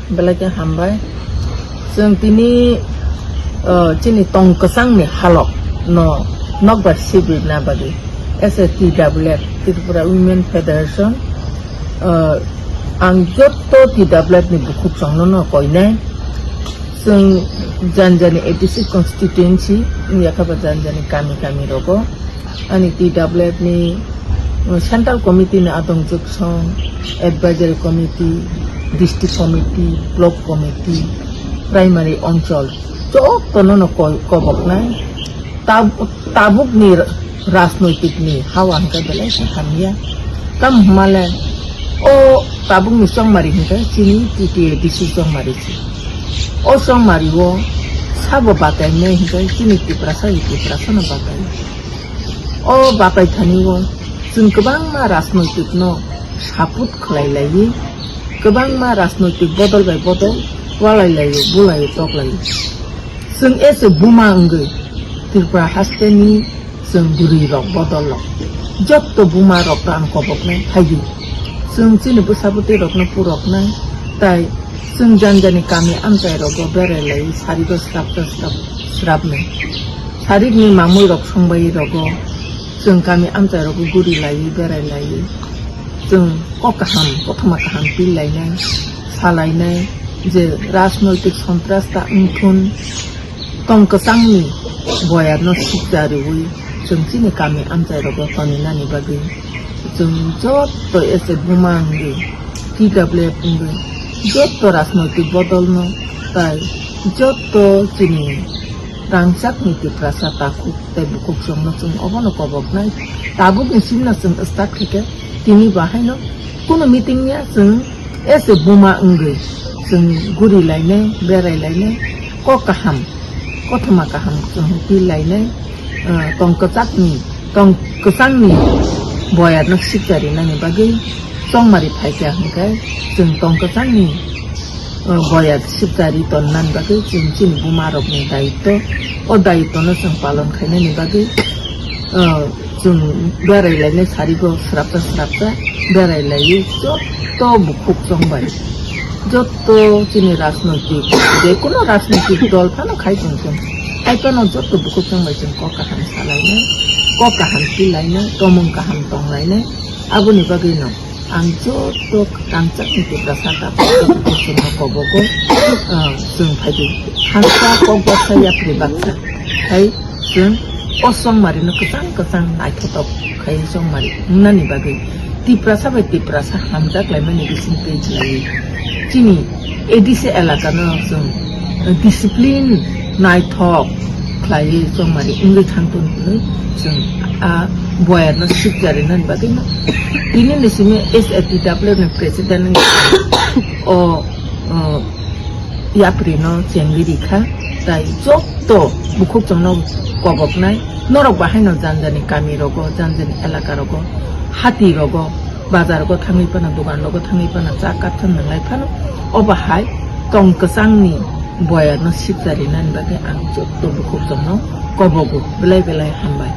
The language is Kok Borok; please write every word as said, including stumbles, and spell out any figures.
Belai khe hambai. Chwng tini, uh, chini tong kwchangni halok no nokbar sibirna bagwi S A T W F, Tripura Women Federation, uh, ang joto T W F ni bukhuk chwngno no koinai. Chwng jani jani A D C constituency, wngya khe ba jani jani kami kami rogo. Ani T W F ni, uh, Central Committee ni adong juksong, Advisory Committee, District Committee, Block Committee, Primary Onchol, jotono no ko-, koboknai. Tab-, tabuk ni ra-, rajnoitik ni hawa hwnkhe belai khe hamya. Tamo hwnmale o tabuk ni chongmari hwnkhe chini T T A D C chongmari se. O chongmari o sabo batainai hwnkhe chini Tiprasa, Tiprasa no batai. O batai thani o chwng kwbangma rajnoitik no support khlai laiwi, kwbangma rajnoitik bodol bai bodol walai laiwi, bulai tok laiwi. Chwng as a buma wngwi Tripura haste ni chwng bwrwi rok bodol rok, jotto buma rok no ang koboknai phaidi. Chwng chini bwsa bwtwi rok no puroknai, tai chwng jani jani kami amchai rogo berai laiwi sarigo srapsa srap srapnai. Sarikni mamwi rok songbai rogo chwng kami amchai rogo guri laiwi berai laiwi chwng kok kaham, kothoma kaham pil lainai, sa lainai je rajnoitik sontras ta wngthun, tong kwchangni boyarno sikcha riwi chwng chini kami amchai rogo toninani bagwi chwng jotto as a buma wngwi, T W F wngwi jotto rajnoitik bodolno tai jotto chini rangchakni Tiprasa takhuk tei bukhuk chwngno chwng obono koboknai. Tabukni simno chwng start khe khe tini bahaino kunu meeting ya chwng as a buma wngwi chwng guri lainai, berai lainai, kok kaham, kothoma kaham chwng pil lainai, ah, tong kwchakni, tong kwchangni boyarno sikcha rinani bagwi chongmari phaikha hwnkhe chwng tong kwchangni, ah, boyar sikcha ri tonnani bagwi chwng chini buma rokni daitto, o daittono chwng palon khainani bagwi, ah, chwng berai lainai sarigo srapsa srapsa berai laiwi jotto bukhuk chongbai, jotto chini rajnoitik, jekunu rajnoitik dol phano khai tongthung, hai phano jotto bukhuk chongbai chwng kok kaham salainai, kok kaham tilainai, tomung kaham tonglainai, aboni bagwino ang jotto rangchakni Tiprasa takhuk bukhuk chwngno kobogo, ah, chwng phaidi. Thansa kok baksa yapri baksa hai chwng o chongmarino kwchang kwchang naithotok khai chongmari wngnani bagwi Tiprasa bai Tiprasa hamjak laimani bising tei khlaiwi chini A D C elakano chwng discipline naithok khlaiwi chongmari wngwi thangthun hwnwi chwng a boyarno sikcha rinani bagwino tini ni simi S A T W ni president wngwi o, o, yaprino chengwi rikha, tai jotto bukhuk chwngno koboknai, norok bahaino janjani kami rogo, janjani elaka rogo, hati rogo, bazar rogo thangwi phano, dogan rogo thangwi phano, cha kapsa nanglai phano, o bahai tong kwchangni boyarno sikcha rinani bagwi ang jotto bukhuk chwngno kobogo, belai belai hambai.